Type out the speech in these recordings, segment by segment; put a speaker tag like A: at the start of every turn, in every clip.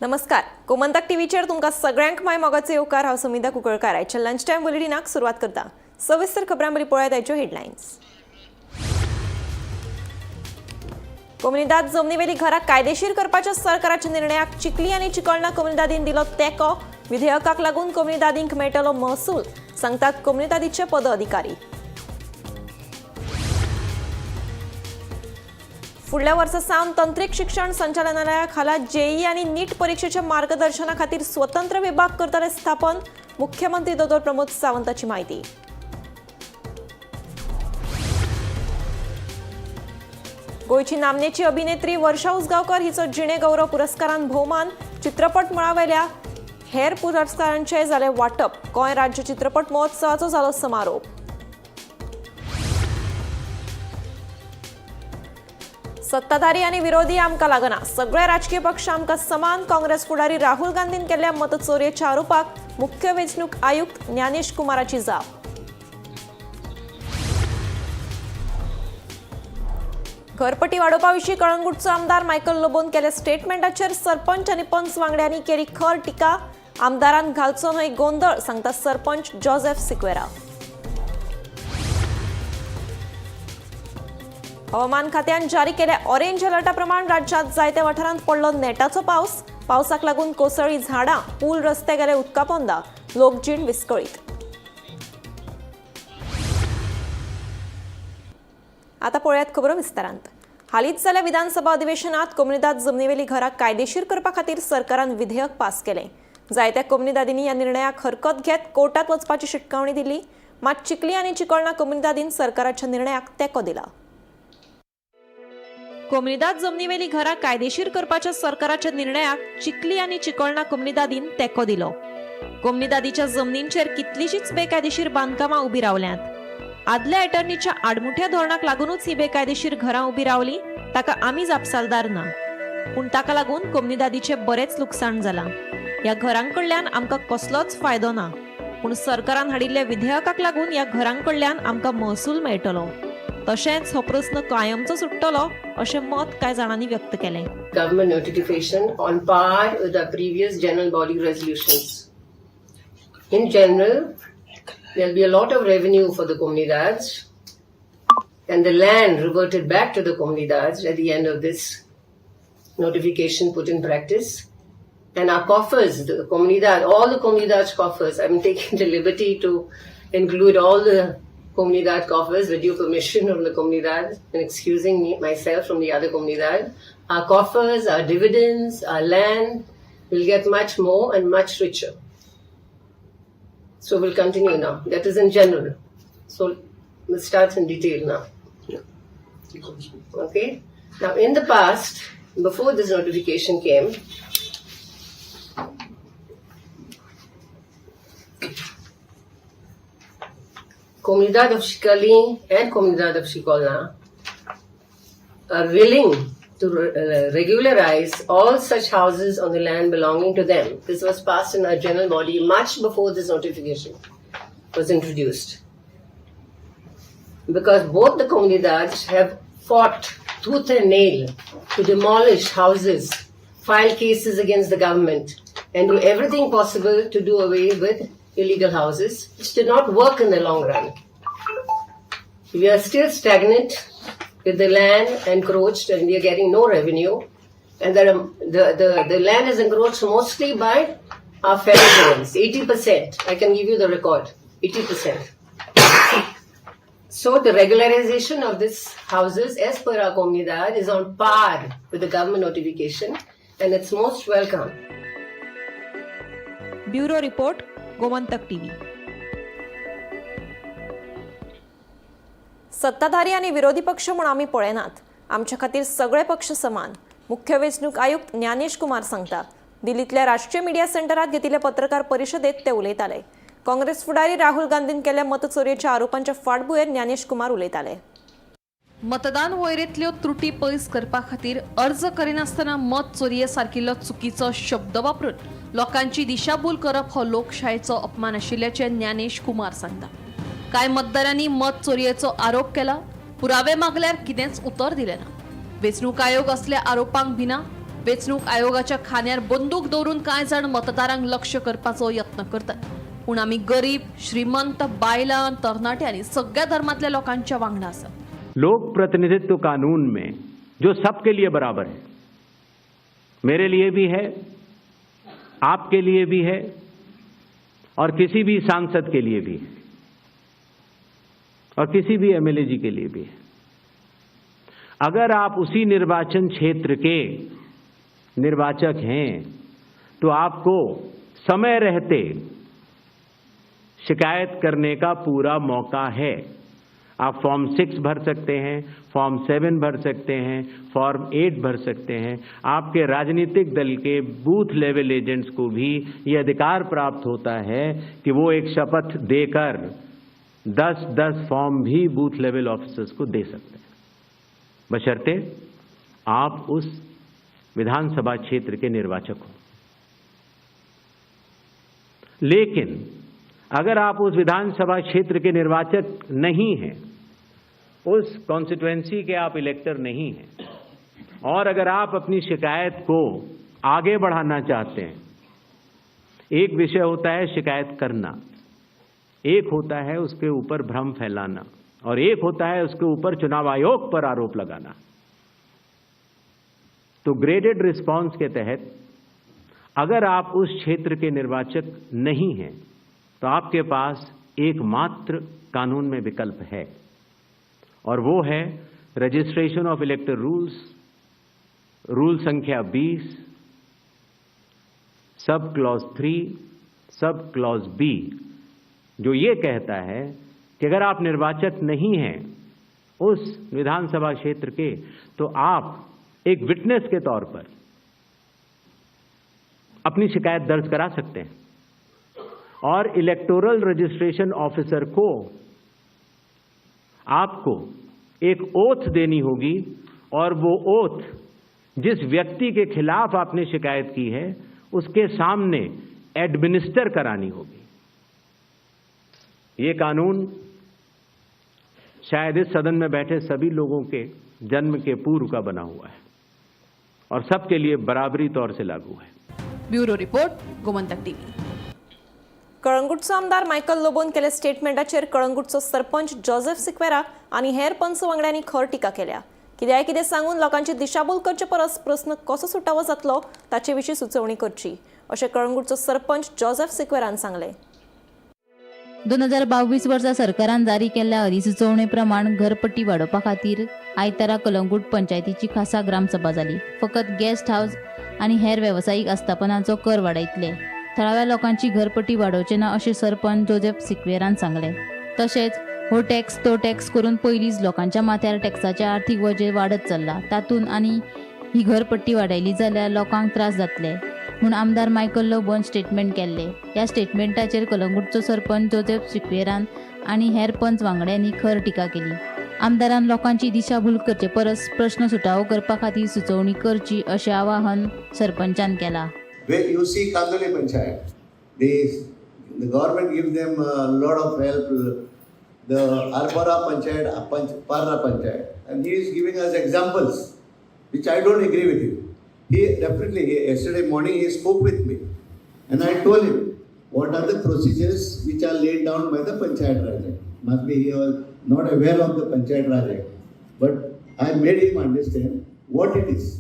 A: नमस्कार, गोमंतक टीव्हीचेर तुमकां सगळ्यांक माय मोगाचो येवकार. हांव सुमिता कुंकळकार. आयच्या लंच टायम बुलेटिनाक सुरवात करता. सविस्तर खबरां बरी पळयात आयच्यो हेडलायन्स. कोमुनिदाद जमनीवेली घरां कायदेशीर करपाच्या सरकाराच्या निर्णयाक चिखली आनी चिकोळणा कोमुनिदादीन दिलो तेंको. विधेयकाक लागून कोमुनिदादींक मेळटलो महसूल, सांगतात कोमुनिदादीचे पदाधिकारी. फुडल्या वर्सा सावन तंत्रीक शिक्षण संचालनालया खाला जेईई आनी नीट परिक्षेच्या मार्गदर्शना खातीर स्वतंत्र विभाग करतले स्थापन, मुख्यमंत्री दोतोर प्रमोद सावंताची माहिती. गोंयची नामनेची अभिनेत्री वर्षा उसगांवकर हिचो जिणे गौरव पुरस्कारान भोवमान. चित्रपट मळावेल्या हेर पुरस्कारांचें जालें वांटप. गोंय राज्य चित्रपट महोत्सवाचो जालो समारोप. सत्ताधारी आनी विरोधी आमकां लागना, सगळे राजकीय पक्ष आमकां समान. काँग्रेस फुडारी राहुल गांधीन केल्ल्या मतचोरयेच्या आरोपाक मुख्य वेंचणूक आयुक्त ज्ञानेश कुमाराची जाप. घरपट्टी वाडोवपा विशीं कळंगूटचो आमदार मायकल लोबोन केल्या स्टेटमेंटाचेर सरपंच आनी पंच वांगड्यांनी केली खर टिका. आमदारान घालचो न्हय गोंदळ, सांगता सरपंच जोसेफ सिक्वेरा. हवामान खात्यान जारी केल्या ऑरेंज अलर्टा प्रमाण राज्यांत जायत्या वाठारांत पडलो नेटाचो पावस. पावसाक लागून कोसळ्ळी झाडां, पूल, रस्ते गेले उदका पोंदा. लोकजीण विस्कळीत. आता पळयात खबरो विस्तारांत. हालींच जाल्ल्या विधानसभा अधिवेशनात कोमुनिदाद जमनीवेली घरां कायदेशीर करपा खातीर सरकारान विधेयक पास केलें. जायत्या कोमुनिदादींनी ह्या निर्णयाक हरकत घेत कोर्टात वचपाची शिटकावणी दिली. मात चिखली आनी चिकोळणा कोमुनिदादीन सरकाराच्या निर्णयाक तेंको दिला. कोमुनिदाद जमनीवेली घरां कायदेशीर करपाच्या सरकाराच्या निर्णयाक चिखली आनी चिकोळणा कोमुनिदादीन तेंको दिलो. कोमुनिदादीच्या जमनींचेर कितलीशीच बेकायदेशीर बांदकामां उबी रावल्यांत. आदल्या एटर्नीच्या आडमुठ्या धोरणाक लागूनच ही बेकायदेशीर घरां उबी रावली. ताका आमी जापसालदार ना, पूण ताका लागून कोमुनिदादीचें बरेंच लुकसाण जालां. ह्या घरांकडल्यान आमकां कसलोच फायदो ना, पूण सरकारान हाडिल्ल्या विधेयकाक लागून ह्या घरांकडल्यान आमकां महसूल मेळटलो, तशेंच हो प्रस्न कायमचो सुट्टलो अशें मत कांय जाणांनी व्यक्त केलें.
B: Government notification on par with the previous general body resolutions. In general, there'll be a lot of revenue for the comunidades and the land reverted back to the comunidades at the end of this notification put in practice. And our coffers, the comunidad, all the comunidad coffers, I'm taking the liberty to include all the comunidad coffers with due permission from the comunidad and excusing myself from the other comunidad. Our coffers, our dividends, our land will get much more and much richer. So we'll continue now. That is in general. So we'll start in detail now. Okay. Now, in the past, before this notification came, Comunidad of Chicalim and Comunidad of Chicolna are willing to regularize all such houses on the land belonging to them. This was passed in our general body much before this notification was introduced. Because both the comunidades have fought tooth and nail to demolish houses, file cases against the government, and do everything possible to do away with illegal houses, which did not work in the long run. We are still stagnant with the land encroached and we are getting no revenue. And the land is encroached mostly by our fellow Goans, 80%. I can give you the record, 80%. So the regularization of these houses as per our comunidad is on par with the government notification and it's most welcome.
A: Bureau report, Gomantak TV. सत्ताधारी आनी विरोधी पक्ष म्हूण आमी पळयनात, आमच्या खातीर सगळे पक्ष समान, मुख्य वेंचणूक आयुक्त ज्ञानेश कुमार सांगता. दिल्लींतल्या राष्ट्रीय मिडिया सेंटरात घेतिल्ले पत्रकार परिशदेत ते उलयताले. काँग्रेस फुडारी राहुल गांधीन केल्ल्या मतचोरयेच्या आरोपांच्या फाटभुंयेर ज्ञानेश कुमार उलयताले.
C: मतदान वळेरेंतल्यो त्रुटी पयस करपा खातीर अर्ज करिनासतना मत चोरये सारकिल्लो चुकीचो शब्द वापरून लोकांची दिशाभूल करप हो लोकशायेचो अपमान आशिल्ल्याचें ज्ञानेश कुमार सांगता. कांय मतदारांनी मत चोरयेचो आरोप केला, पुरावे मागल्यार कितेंच उतर दिलें ना. वेंचणूक आयोग असल्या आरोपांक भिना. वेंचणूक आयोगाच्या खांद्यार बंदूक दवरून कांय जाण मतदारांक लक्ष करपाचो यत्न करतात, पूण आमी गरीब, श्रीमंत, बायलां, तरणाटे आनी सगळ्या धर्मांतल्या लोकांच्या वांगडा आसात.
D: लोक प्रतिनिधित्व कानून में जो सबके लिए बराबर है, मेरे लिए भी है, आपके लिए भी है और किसी भी सांसद के लिए भी है और किसी भी एमएलए जी के लिए भी है। अगर आप उसी निर्वाचन क्षेत्र के निर्वाचक हैं तो आपको समय रहते शिकायत करने का पूरा मौका है। आप फॉर्म 6 भर सकते हैं, फॉर्म 7 भर सकते हैं, फॉर्म 8 भर सकते हैं। आपके राजनीतिक दल के बूथ लेवल एजेंट्स को भी ये अधिकार प्राप्त होता है कि वो एक शपथ देकर 10-10 फॉर्म भी बूथ लेवल ऑफिसर्स को दे सकते हैं, बशर्ते आप उस विधानसभा क्षेत्र के निर्वाचक हो। लेकिन अगर आप उस विधानसभा क्षेत्र के निर्वाचक नहीं हैं, उस कॉन्स्टिट्यूएंसी के आप इलेक्टर नहीं हैं, और अगर आप अपनी शिकायत को आगे बढ़ाना चाहते हैं, एक विषय होता है शिकायत करना, एक होता है उसके ऊपर भ्रम फैलाना और एक होता है उसके ऊपर चुनाव आयोग पर आरोप लगाना। तो ग्रेडेड रिस्पांस के तहत अगर आप उस क्षेत्र के निर्वाचक नहीं हैं तो आपके पास एकमात्र कानून में विकल्प है और वो है registration of elector rules, rule संख्या 20, sub clause 3, sub clause B, जो ये कहता है कि अगर आप निर्वाचक नहीं हैं उस विधानसभा क्षेत्र के तो आप एक विटनेस के तौर पर अपनी शिकायत दर्ज करा सकते हैं और इलेक्टोरल रजिस्ट्रेशन ऑफिसर को आपको एक ओथ देनी होगी और वो ओथ जिस व्यक्ति के खिलाफ आपने शिकायत की है उसके सामने एडमिनिस्टर करानी होगी। ये कानून शायद इस सदन में बैठे सभी लोगों के जन्म के पूर्व का बना हुआ है और सबके लिए बराबरी तौर से लागू है।
C: Bureau report, Gomantak TV.
A: कळंगूटचो आमदार मायकल लोबोन केले स्टेटमेंटाचेर कळंगूटचो सरपंच जोसेफ सिक्वेरा आनी हेर पंच वांगड्यांनी खर टिका केल्या. कित्याय कितें सांगून लोकांची दिशाभूल करचे परस प्रस्न कसो सुटावो जातलो ताचे विशीं सुचोवणी करची अशें कळंगूटचो सरपंच जोसेफ सिक्वेरान सांगलें.
E: 2022 वर्सा सरकारान जारी केल्ल्या अधिसुचोवणे प्रमाण घरपट्टी वाडोवपा खातीर आयतारा कलंगूट पंचायतीची खासा ग्रामसभा जाली. फकत गेस्ट हावस आनी हेर वेवसायीक आस्थापनांचो कर वाडयतले, थळाव्या लोकांची घरपट्टी वाडोवचे ना अशें सरपंच जोसेफ सिक्वेरान सांगलें. तशेंच हो टॅक्स तो टॅक्स करून पयलींच लोकांच्या माथ्यार टॅक्साचें आर्थीक वजें वाडत चल्लां, तातूंत आनी ही घरपट्टी वाडयली जाल्यार लोकांक त्रास जातले म्हूण आमदार मायकल लोबोन स्टेटमेंट केल्ले. ह्या स्टेटमेंटाचेर कलंगूटचो सरपंच जोसेफ सिक्वेरान आनी हेर पंच वांगड्यांनी खर टिका केली. आमदारान लोकांची दिशाभूल करचे परस प्रश्न सुटावो करपा खातीर सुचोवणी करची अशें आवाहन सरपंचान केलां.
F: You see Kandoli Panchayat, the government gives them a lot of help. The Arbara Panchayat, Parra Panchayat, and he is giving us examples, which I don't agree with him. He definitely, yesterday morning he spoke with me, and I told him what are the procedures which are laid down by the Panchayat Raj Act. Must be he was not aware of the Panchayat Raj Act, but I made him understand what it is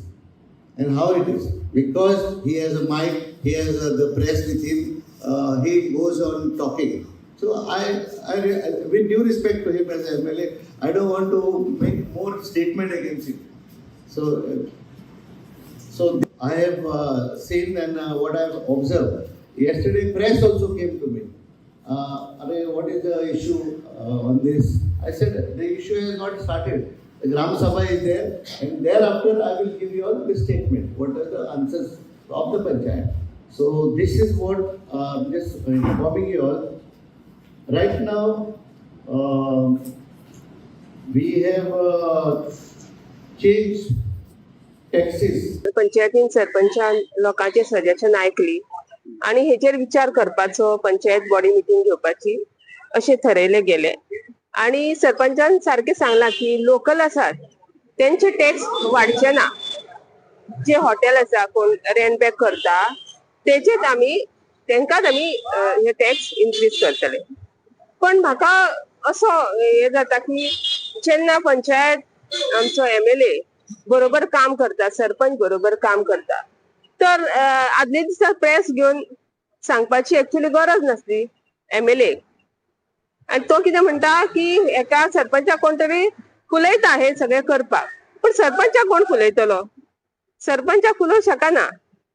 F: and how it is, because he has a mic, he has the press with him, he goes on talking. So I with due respect to him as MLA, I don't want to make more statement against him. So I have seen and what I have observed. Yesterday press also came to me. What is the issue on this? I said the issue has not started. The Gram Sabha is there, and thereafter I will give you all the statement. What are the answers of the panchayat? So this is what just informing you all. Right now, we have changed taxes.
G: पंचायतीन सरपंचान लोकांचे suggestion आयकली आनी हेचेर विचार करपाचो, panchayat body meeting घेवपाची अशें थरयलें गेलें. आनी सरपंचान सारकें सांगलां की लोकल आसात तेंचे टॅक्स वाडचे ना, जे हॉटेल आसा कोण रेंट बॅक करता तेजेच आमी तेंकाच आमी हे टॅक्स इन्क्रीज करतले. पण म्हाका असो हे जाता की जेन्ना पंचायत आमचो एमएलए बरोबर काम करता, सरपंच बरोबर काम करता, तर आदले दिसा प्रेस घेवन सांगपाची एक्चुअली गरज नासली एमएलए. आनी तो कितें म्हणटा की एका सरपंचाक कोण तरी फुलयता हे सगळें करपाक, पण सरपंचाक कोण फुलयतलो? सरपंचाक फुलोवंक शकना.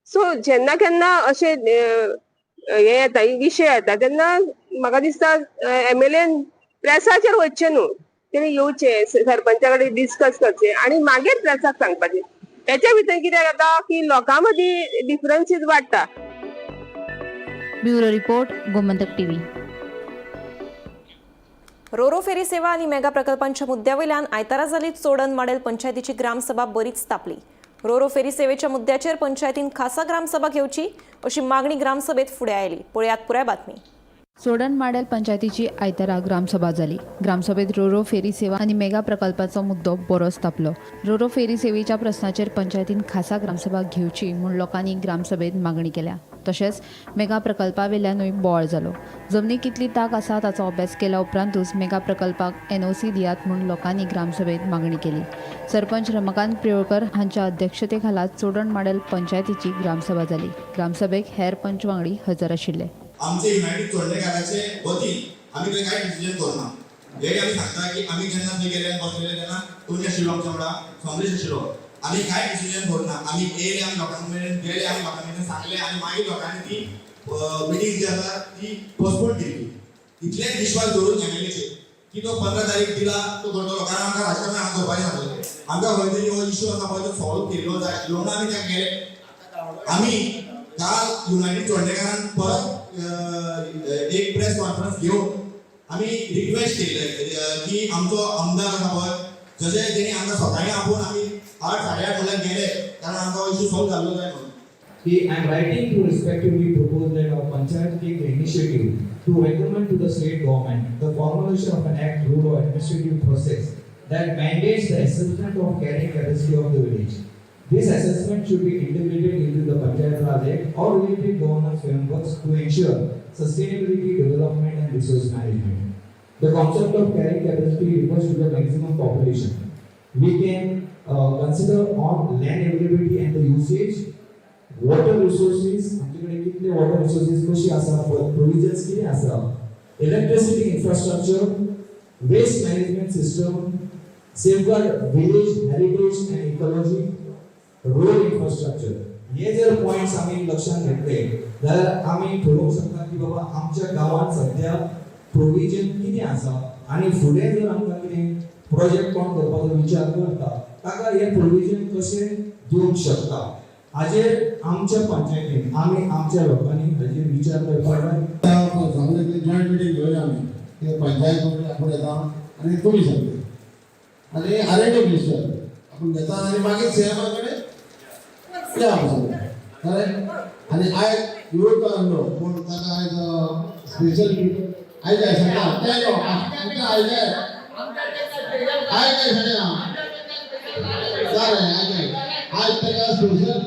G: सो जेन्ना केन्ना अशें हे येता, विशय येता तेन्ना म्हाका दिसता एमएलएन प्रेसाचेर वचचें न्हू, तेणी येवचें सरपंचा कडेन डिस्कस करचें आनी मागीर प्रेसाक सांगपाचें. हेच्या भितर कितें जाता की लोकां मदीं डिफरन्सीस वाडटा.
E: Bureau report, Gomantak TV.
A: Ro-Ro ferry सेवा आणि मेगा प्रकल्पांच्या मुद्द्यावयल्यान आयतारा जाली चोडण माडेल पंचायतीची ग्रामसभा बरीच तापली. रोरो फेरी सेवेच्या मुद्द्याचेर पंचायतीन खासा ग्रामसभा घेवची अशी मागणी ग्रामसभेत फुडें आयली. पळयात पुराय बातमी.
H: चोडण माडेल पंचायतीची आयतारा ग्रामसभा जाली. ग्रामसभेत रोरो फेरी सेवा आनी मेगा प्रकल्पाचो मुद्दो बरोच तापलो. रोरो फेरी सेवेच्या प्रस्नाचेर पंचायतीन खासा ग्रामसभा घेवची म्हूण लोकांनी ग्रामसभेत मागणी केल्या. तशेंच मेगा प्रकल्पावेल्यानूय बोवाळ जालो. जमनी कितली ताक आसा ताचो अभ्यास केल्या उपरांतूच मेगा प्रकल्पाक एनओसी दियात म्हूण लोकांनी ग्रामसभेत मागणी केली. सरपंच रमाकांत प्रियोळकर हांच्या अध्यक्षतेखाला चोडण माडेल पंचायतीची ग्रामसभा जाली. ग्रामसभेक हेर पंच वांगडी हजर आशिल्ले.
I: आमचे युनायटेड चोडणेकाराचे वतीन आमी थंय कांय डिसिजन करूना. हे आमी सांगता की आमी जेन्ना थंय गेले बसलेले तेन्ना टोनी आशिल्लो आमच्या वांगडा, समरेश आशिल्लो. आमी कांय डिसिजन करूना. आमी येयले, आमी लोकां मेरेन गेले, आमी लोकां मेरेन सांगले आनी मागीर लोकांनी ती मिटींग जी आसा ती पोस्टपोन केली. इतलेच विश्वास दवरून एमएलएचेर की तो 15 तारीख दिला तो करतलो, कारण आमकां राजकारण हांगा करपाचें नासलें. आमकां खंय तरी हो इशू आसा पळय तो सॉल्व केल्लो जाय आशिल्लो म्हणून आमी त्या गेले. आमी काल युनायटेड चोडणेकारान परत एक प्रेस कॉन्फरन्स घेवन आमी रिक्वेस्ट केल्ले की आमचो आमदार आसा पळय, जशें तेणी आमकां सकाळीं आपोवन आमी 8 साडे 8 म्हळ्यार गेले, कारण आमकां इशू सॉल्व जाल्लो जाय म्हणून.
J: I am writing to respectively propose that our panchayat take the initiative to recommend to the state government the formulation of an act, rule or administrative process that mandates the assessment of carrying capacity of the village. This assessment should be integrated into the Panchayat Raj Act or related governance frameworks to ensure sustainability, development and resource management. The concept of carrying capacity refers to the maximum population. We can consider on land availability and the usage, water resources, आमच्याकडे कितले water resources कशी आसा, provisions कितें आसा, electricity infrastructure, waste management system, safeguard village heritage and ecology, road infrastructure. हे जर points आमी लक्षात घेतले जाल्यार आमी ठरोवंक शकता की बाबा आमच्या गांवांत सद्या प्रोविजन कितें आसा आनी फुडें जर आमकां कितें प्रोजेक्ट कोण करपाचो विचार करता ताका हे प्रोविजन कशें दिवंक शकता, हाजेर आमच्या पंचायतीन आमी आमच्या लोकांनी हाजेर विचार करपाक जाय.
K: सांगले की जॉयंट मिटींग घेवया आमी, की पंचायत मंत्री आपूण येता आनी तुमी सगळे आनी आर एन डी मिनिस्टर आपूण घेता आनी मागीर सी एमा कडेन या आमी सगळे, करेक्ट. आनी आयज युवक आसलो पूण ताका आयज स्पेशल आयज आयज सांगता ते आयलो आयज आयज आयज सांगता सारे आयज आयज ताका स्पेशल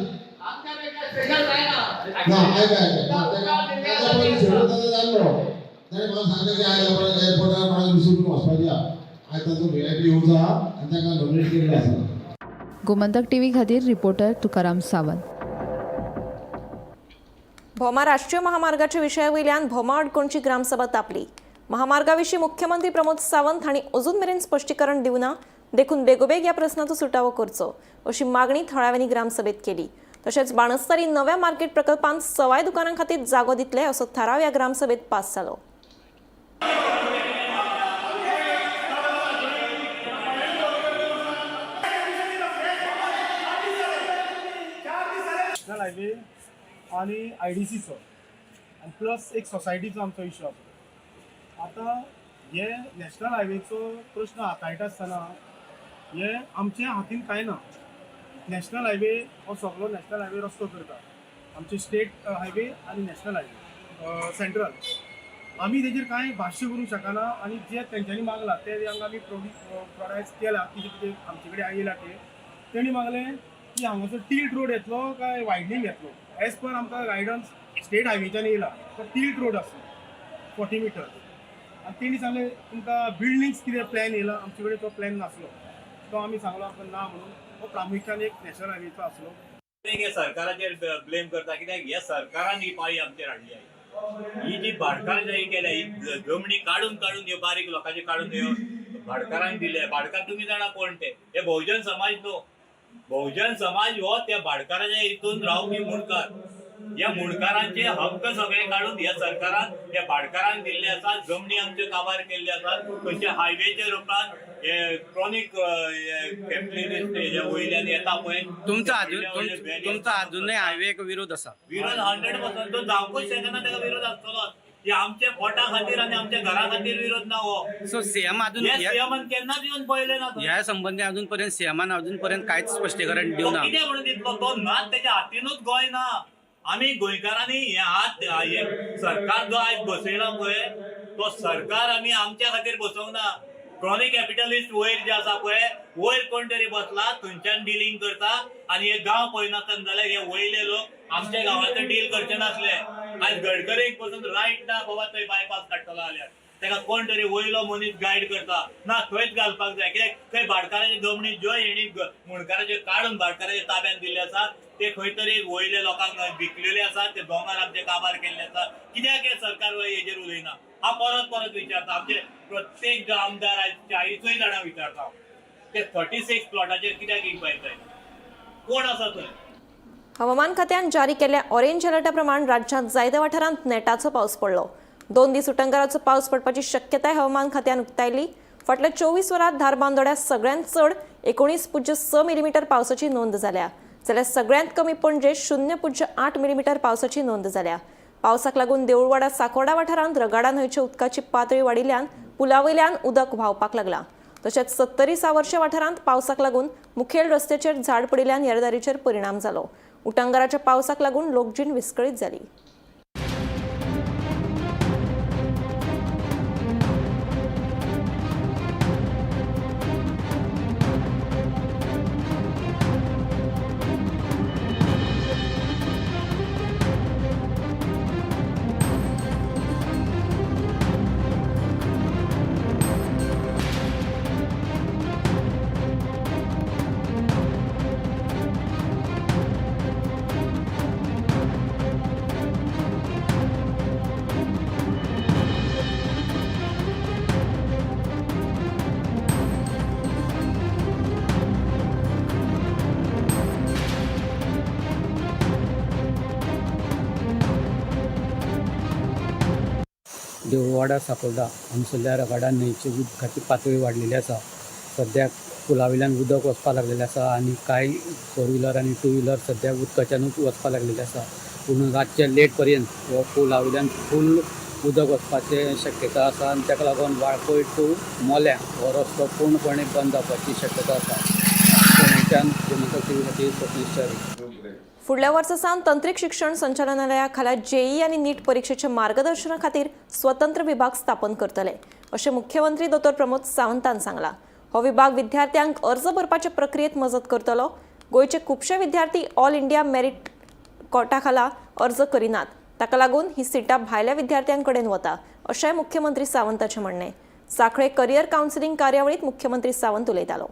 K: ना आयक आयक ताका पयलीं शेड्यूल ताजो जाल्लो. ताणें म्हाका सांगलें की आयज आपण एअरपोर्टार कोणाक रिसीव करून वचपाची आहा, आयज ताचो व्ही I P येवचो आहा आनी ताका नॉमिनेट केल्लो आसा.
H: गोमंतक टीव्ही खातीर रिपोर्टर तुकाराम सावंत.
A: भोमा राष्ट्रीय महामार्गाच्या विशयावयल्यान भोमा अडकोणची ग्रामसभा तापली. महामार्गाविशीं मुख्यमंत्री प्रमोद सावंत हांणी अजून मेरेन स्पश्टीकरण दिवना, देखून बेगोबेग ह्या प्रस्नाचो सुटावो करचो अशी मागणी थळाव्यांनी ग्रामसभेत केली. तशेंच बाणस्तारी नव्या मार्केट प्रकल्पांत सवाय दुकानां खातीर जागो दितले असो थाराव ह्या ग्रामसभेत पास जालो.
L: नॅशनल हायवे आनी आयडीसीचो आनी प्लस एक सोसायटीचो आमचो इशू आसा. आतां हे नॅशनल हायवेचो प्रश्न हाताळटा आसतना हे आमच्या हातीन कांय ना. नॅशनल हायवे हो सगलो नॅशनल हायवे रस्तो करता, आमचे स्टेट हायवे आनी नॅशनल हायवे सेंट्रल, आमी तेजेर कांय भाश्य करूंक शकना. आनी जे तेंच्यांनी मागला ते हांगा आमी प्रोडायज केला, कितें कितें आमचे कडेन आयला ते तेणी मागलें की की हांगासर टिल्ट रोड येतलो काय वायडनींग येतलो. एज पर आमकां गायडन्स स्टेट हायवेच्यान येयला तो टिल्ट रोड आसलो 40 मिटर. आनी तेणी सांगलें तुमकां बिल्डिंग्स कितें प्लॅन येयला. आमचे कडेन तो प्लॅन नासलो. तो आमी सांगलो आमकां ना म्हणून. हो प्रामुख्यान एक नॅशनल हायवेचो आसलो.
M: हे सरकाराचेर ब्लेम करता, कित्याक हे सरकारान ही पाळी आमचेर हाडली आहे. ही जी भाटकार जी केल्या, ही जमणी काडून काडून ह्यो बारीक लोकांचे काडून ह्यो भाटकारांक दिले. भाटकार तुमी जाणा कोण ते. हे बहुजन समाज न्हू. बहुजन समाज हो त्या भाटकाराच्या हितून रावपी मुणकार. ह्या मुणकारांचे हक्क सगळे काडून ह्या सरकारान ह्या भाटकारांक दिल्ले आसात. जमणी आमच्यो काबार केल्ले आसात. खंयच्या हायवेच्या रुपान हे क्रॉनीक कॅपिटलिस्ट हेज्या वयल्यान येता पळय.
N: तुमचा अजून तुमचा अजूनय हायवेक विरोध आसा?
M: विरोध 100%. तो जावंकूच शकना. ताका विरोध आसतलोच. की आमच्या पोटा खातीर आनी आमच्या घरा खातीर विरोध ना हो.
N: सो सीएम अजून
M: हे सीएमान केन्नाच येवन पळयलें ना थंय.
N: ह्या संबंदी अजून पर्यंत सीएमान अजून पर्यंत कांयच स्पश्टीकरण
M: तो
N: दिवना.
M: कितें म्हणून दितलो तो? ना, तेच्या हातीनूच गोंय ना. आमी गोंयकारांनी हे हात, हे सरकार जो आयज बसयला पळय, तो सरकार आमी आमच्या खातीर बसोवंक ना. क्रॉनी कॅपिटलिस्ट वयर जे आसा पळय, वयर कोण तरी बसला, थंयच्यान डिलींग करता आनी हे गांव पळयनासतना जाल्यार हे वयले लोक आमच्या गांवांत डील करचे नासले. आयज गडकरीक पसून रायट ना बाबा थंय बायपास काडटलो जाल्यार ताका कोण तरी वयलो मनीस गायड करता. ना, थंयच घालपाक जाय, कित्याक थंय भाटकाराची जमनी ज्यो हेणी मुणकाराच्यो काडून भाटकाराच्या ताब्यात दिल्ले आसात, ते खंय तरी वयले लोकांक विकलेले आसात. ते दोंगर आमचे काबार केल्ले आसात. कित्याक हे सरकार हेजेर उलयना? हांव परत परत विचारता. आमचे प्रत्येक जो आमदार आयज 40ूय जाणां विचारता हांव, ते 36 प्लॉटाचेर कित्याक इन्क्वायरी जायना? कोण आसा थंय?
A: हवामान खात्यान जारी केल्ल्या ऑरेंज अलर्टा प्रमाण राज्यांत जायत्या वाठारांत नेटाचो पावस पडलो. 2 दीस उटंगाराचो पावस पडपाची शक्यताय हवामान खात्यान उक्तायली. फाटल्या 24 वरांत धारबांदोड्या सगळ्यांत चड 19.6 मिलीमीटर पावसाची नोंद जाल्या, जाल्यार सगळ्यांत कमी पणजे 0.8 मिलीमीटर पावसाची नोंद जाल्या. पावसाक लागून देऊळवाडा साकोर्डा वाठारांत रगाडा न्हंयच्या उदकाची पातळी वाडिल्ल्यान पुलावयल्यान उदक व्हांवपाक लागलां. तशेंच सत्तरी सावर्शे वाठारांत पावसाक लागून मुखेल रस्त्याचेर झाड पडिल्ल्यान येरादारीचेर परिणाम जालो. उटंगाराच्या पावसाक लागून लोकजीण विस्कळीत जाली.
O: देऊळवाडा साकोर्डा हांगसरल्या रगाडा न्हंयची उदकाची पातळी वाडलेली आसा. सद्याक पुला वयल्यान उदक वचपाक लागलेलें आसा आनी कांय फोर व्हिलर आनी टू व्हिलर सद्याक उदकाच्यानूच वचपाक लागलेले आसा. पूण रातचे लेट पर्यंत हो पुला वयल्यान फूल उदक वचपाचें शक्यता आसा आनी ताका लागून वाळपय टू मोल्यां हो रस्तो पूर्णपणे बंद जावपाची शक्यता आसा. पुण्याच्यान गोमंतक टीव्ही खातीर स्वप्नेश च्यारी.
A: फुडल्या वर्सा सावन तंत्रीक शिक्षण संचालनालया खाला जेईई आनी नीट परिक्षेच्या मार्गदर्शना खातीर स्वतंत्र विभाग स्थापन करतले, अशें मुख्यमंत्री दोतोर प्रमोद सावंतान सांगलां. हो विभाग विद्यार्थ्यांक अर्ज भरपाचे प्रक्रियेत मजत करतलो. गोंयचे खुबशे विद्यार्थी ऑल इंडिया मेरीट कोटा खाला अर्ज करिनात. ताका लागून ही सिटां भायल्या विद्यार्थ्यां कडेन वता, अशेंय मुख्यमंत्री सावंताचें म्हणणें. सांखळे करियर कावन्सिलिंग कार्यावळीत मुख्यमंत्री सावंत उलयतालो.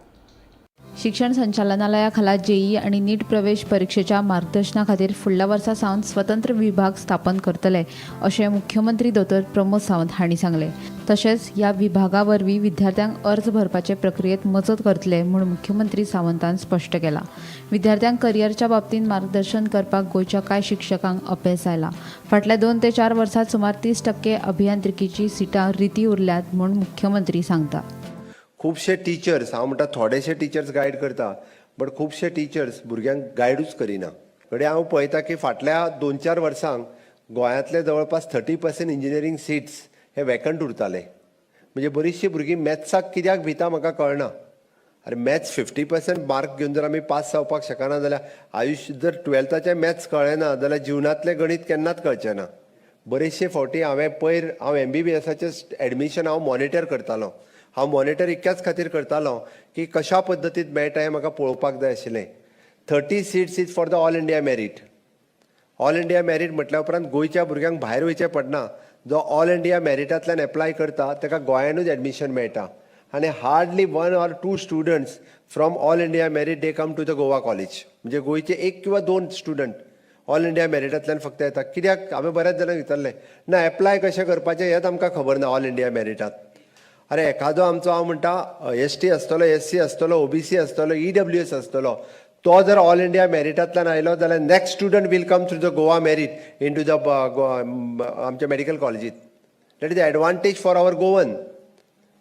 H: शिक्षण संचालनालया खाला जेईई आनी नीट प्रवेश परिक्षेच्या मार्गदर्शना खातीर फुडल्या वर्सा सावन स्वतंत्र विभाग स्थापन करतले, अशें मुख्यमंत्री दोतोर प्रमोद सावंत हांणी सांगलें. तशेंच ह्या विभागा वरवीं विद्यार्थ्यांक अर्ज भरपाचे प्रक्रियेत मजत करतले म्हूण मुख्यमंत्री सावंतान स्पश्ट केलां. विद्यार्थ्यांक करियरच्या बाबतींत मार्गदर्शन करपाक गोंयच्या कांय शिक्षकांक अपेस आयलां. फाटल्या 2 ते 4 वर्सात सुमार 30% अभियांत्रिकीची सिटां रिती उरल्यात म्हूण मुख्यमंत्री सांगता.
P: खुबशे टिचर्स, हांव म्हणटा थोडेशे टिचर्स गायड करता, बट खुबशे टिचर्स भुरग्यांक गायडूच करिना. घडये हांव पळयता की फाटल्या 2-4 वर्सांक गोंयांतले जवळपास 30% इंजिनियरींग सिट्स हे वेकंट उरताले. म्हणजे बरीचशीं भुरगीं मॅथ्साक कित्याक भिता म्हाका कळना. अरे, मॅथ्स 50% मार्क घेवन जर आमी पास जावपाक शकना जाल्यार, आयुश्य जर टुवेल्थाचें मॅथ्स कळ्ळें ना जाल्यार जिवनांतलें गणीत केन्नाच कळचें ना. बरेचशे फावटी हांवें पयर हांव एमबीबीएसाचें एडमिशन हांव मॉनिटर करतालो. हांव मॉनिटर इतक्याच खातीर करतालो की कशा पद्दतीन मेळटा हें म्हाका पळोवपाक जाय आशिल्लें. 30 seats is for the all India merit. All India merit म्हटल्या उपरांत गोंयच्या भुरग्यांक भायर वयचें पडना. जो ऑल इंडिया मॅरिटांतल्यान एप्लाय करता ताका गोंयानूच एडमिशन मेळटा आनी hardly 1 or 2 students from all India merit they come to the Goa college. म्हणजे गोंयचे 1 किंवा 2 स्टुडंट ऑल इंडिया मॅरिटांतल्यान फक्त येता. कित्याक हांवें बऱ्याच जाणांक विचारलें ना एप्लाय कशें करपाचें हेंच आमकां खबर ना ऑल इंडिया मॅरिटांत. अरे एखादो आमचो हांव म्हणटा एस टी आसतलो, एस सी आसतलो, ओबीसी आसतलो, ईडब्ल्यूएस आसतलो, तो जर ऑल इंडिया मॅरिटांतल्यान आयलो जाल्यार next student will come through the Goa merit into the आमच्या medical कॉलेजीत. That is the advantage for our Goan.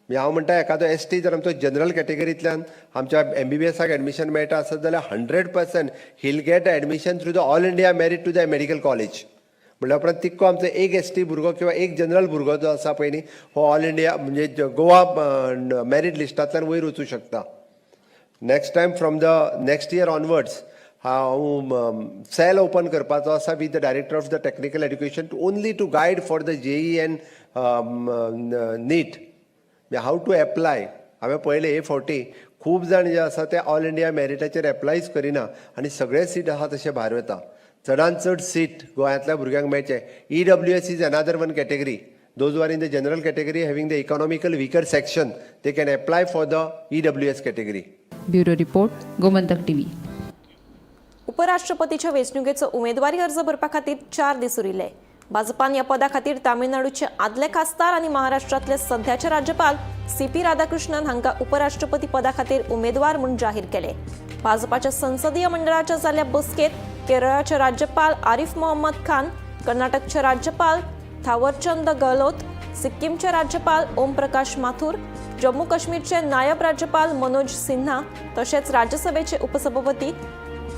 P: म्हणजे हांव म्हणटा एखादो एस टी जर आमचो जनरल कॅटेगरींतल्यान आमच्या एमबीबीएसाक एडमिशन मेळटा आसत जाल्यार 100% he'll get admission through the all India merit to the medical college. म्हणल्या उपरांत तितको आमचो एक एस टी भुरगो किंवा एक जनरल भुरगो जो आसा पळय न्ही, हो ऑल इंडिया म्हणजे गोवा मॅरीट लिस्टांतल्यान वयर वचूं शकता. Next time, from the next year onwards, हांव सेल ओपन करपाचो आसा with the director of the technical education to only to guide for the JEE and NEET, how to apply. हांवें पळयलें हे फावटी खूब जाण जे आसा ते ऑल इंडिया मॅरिटाचेर एप्लायच करिना आनी सगळे सीट आसा तशे भायर वता. चडान चड सीट गोंयांतल्या भुरग्यांक मेळचे. EWS is another one category. Those who are in the general category having the economical weaker section, they can apply for the EWS category.
H: Bureau report, Gomantak TV.
A: उपराष्ट्रपतीच्या वेंचणुकेचो उमेदवारी अर्ज भरपा खातीर 4 दीस उरिल्ले. भाजपान ह्या पदा खातीर तामिळनाडूचे आदले खासदार आनी महाराष्ट्रांतले सध्याचे राज्यपाल सी पी राधाकृष्णन हांकां उपराष्ट्रपती पदा खातीर उमेदवार म्हूण जाहीर केले. भाजपाच्या संसदीय मंडळाच्या जाल्ल्या बसकेत केरळाचे राज्यपाल आरिफ मोहम्मद खान, कर्नाटकचे राज्यपाल थावरचंद गहलोत, सिक्कीमचे राज्यपाल ओम प्रकाश माथुर, जम्मू काश्मीरचे नायब राज्यपाल मनोज सिन्हा तशेंच राज्यसभेचे उपसभापती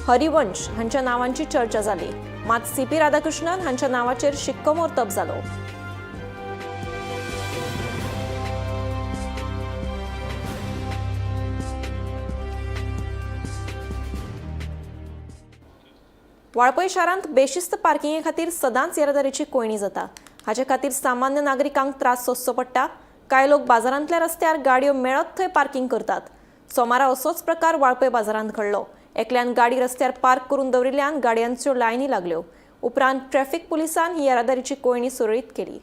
A: हरिवंश हांच्या नावांची चर्चा जाली. मात सी पी राधाकृष्णन हांच्या नावाचेर शिक्कोमोर्तब जालो. वाळपय शारांत बेशिस्त पार्किंगे खातीर सदांच येरादारीची कोंयडी जाता. हाचे खातीर सामान्य नागरिकांक त्रास सोंसचो पडटा. कांय लोक बाजारांतल्या रस्त्यार गाडयो मेळत थंय पार्किंग करतात. सोमारा असोच प्रकार वाळपय बाजारांत घडलो. एकल्यान गाडी रस्त्यार पार्क करून दवरिल्ल्यान गाडयांच्यो लायनी लागल्यो. उपरांत ट्रॅफिक पुलिसान ही येरादारीची कोंयडी सुरळीत केली.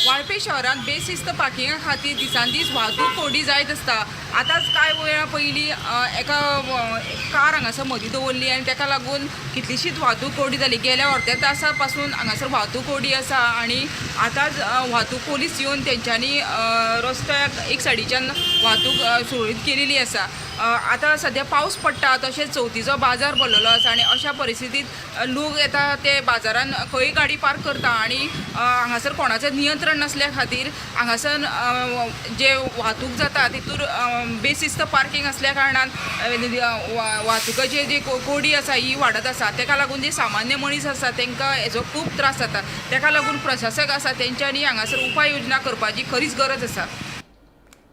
Q: वाळपे शहरांत बेशिस्त पार्किंगा खातीर दिसान दीस वाहतूक कोंयडी जायत आसता. आतांच कांय वेळा पयलीं एका कार हांगासर मदीं दवरली आनी ताका लागून कितलीशीच वाहतूक कोंयडी जाली. गेल्या अर्द्या तासा पासून हांगासर वाहतूक कोंयडी आसा आनी आतांच वाहतूक पोलीस येवन तेंच्यांनी रस्त्याक एक सायडीच्यान वाहतूक सुरळीत केलेली आसा. आतां सद्या पावस पडटा, तशेंच चवथीचो बाजार भरलेलो आसा आनी अशा परिस्थितींत लोक येता ते बाजारान खंय गाडी पार्क करता आनी हांगासर कोणाचें नियंत्रण नासल्या खातीर हांगासर जे वाहतूक जाता तितूर बेशिस्त पार्किंग आसल्या कारणान वाहतुकाची जी कोंयडी आसा ही वाडत आसा. ताका लागून जे सामान्य मनीस आसा तांकां हेजो खूब त्रास जाता. ताका लागून प्रशासक आसा तेंच्यांनी हांगासर उपाय योजना करपाची खरीच गरज आसा.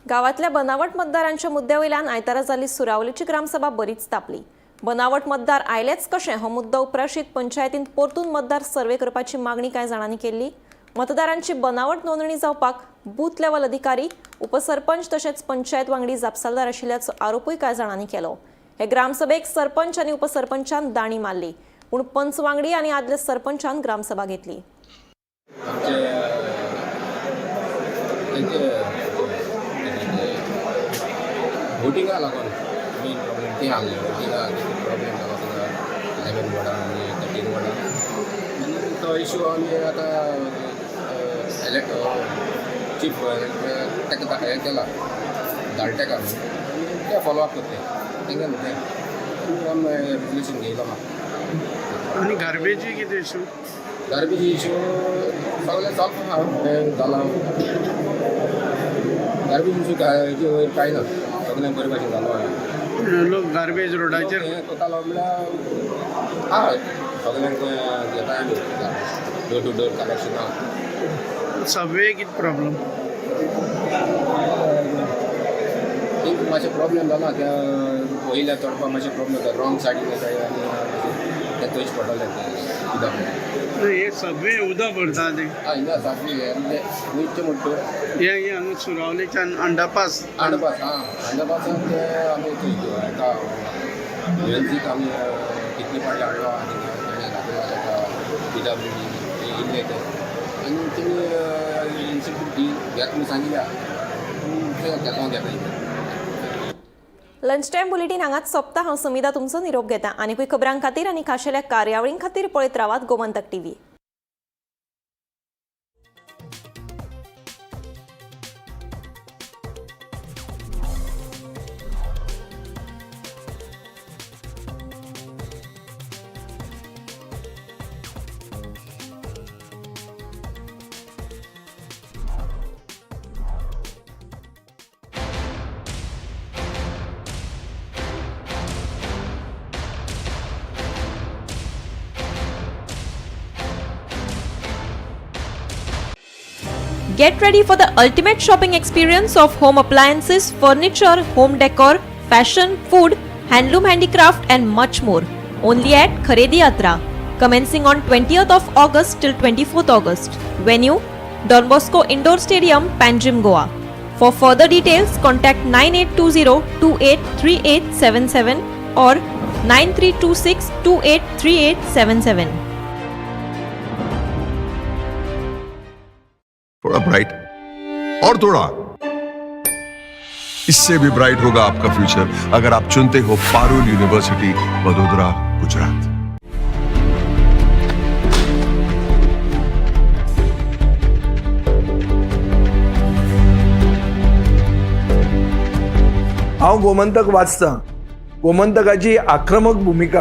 A: गावातल्या बनावट मतदारांच्या मुद्द्या वयल्यान आयतारा जाल्ली सुरावलीची ग्रामसभा बरीच तापली. बनावट मतदार आयलेच कशें हो मुद्दो उप्राशीत पंचायतीन परतून मतदार सर्वे करपाची मागणी कांय जाणांनी केल्ली. मतदारांची बनावट नोंदणी जावपाक बूथ लेवल अधिकारी, उपसरपंच तशेंच पंचायत वांगडी जापसालदार आशिल्ल्याचो आरोपूय कांय जाणांनी केलो. हे ग्रामसभेक सरपंच आनी उपसरपंचान दाणी मारली, पूण पंच वांगडी आनी आदल्या सरपंचान ग्रामसभा घेतली.
R: आमचे तेंचे वोटिंगा लागून मेन प्रॉब्लेम तें आहलें. वोटिंगा प्रॉब्लेम जालो थिंगा 11 वॉर्डान आनी 13 वॉर्डान आनी तो इशू आमी आतां इलेक्ट चीफ ताका हें केला, धाडटा ताका आमी आनी ते फॉलो अप करता तेंगे न्हू तें आमी रेजल्युशन घेयलो आहा.
S: आनी गार्बेजी कितें इशू?
R: गार्बेज इशू सगळें सॉल्व आहा, हें जालां. गार्बेज इशू काय वयर कांय ना, सगळें बरे भाशेन जालो आहा.
S: लोक गार्बेज रोडाचेर
R: हें करतालो म्हणल्यार आहा, सगळ्यांक घेता आमी, डोर टू डोर कलेक्शन आहा.
S: सबवे कितें प्रॉब्लम?
R: एक मातशें प्रॉब्लेम जाला, त्या वयल्या चडपाक मातशें प्रॉब्लेम जाता. रॉंग सायडीन येता आनी ते थंयच पडटलें तें उदक.
S: हे सबवे उदक भरता ते?
R: हय, ना, साकली म्हणजे वयचें म्हणटा तूं?
S: हे हे हांगा सुरावलेच्यान अंडरपास.
R: अंडरपास, आं, अंडरपासान ते आमी थंय हेका यूएनसीक आमी कितले पावटी हाडलो आनी तेणें दाखयला ताका पीडब्ल्यूडी ते येयल्ले ते आनी तेणी इनिशिएटीव घेत म्हूण सांगिल्ल्या, पूण ते घेता घेता.
A: लंच टायम बुलेटीन हांगाच सोंपता. हांव समिधा तुमचो निरोप घेता. आनीकूय खबरां खातीर आनी खाशेल्या कार्यावळीं खातीर पळयत रावात Gomantak TV. Get ready for the ultimate shopping experience of home appliances, furniture, home decor, fashion, food, handloom handicraft and much more. Only at Kharedi Yatra. Commencing on 20th of August till 24th August. Venue, Don Bosco Indoor Stadium, Panjim, Goa. For further details, contact 9820 283877 or 9326 283877.
T: थोड़ा bright और थोड़ा इससे भी bright होगा आपका future अगर आप चुनते हो पारुल यूनिवर्सिटी, वडोदरा, गुजरात।
U: हांव गोमंतक वाचतां. गोमंतकाची आक्रमक भुमिका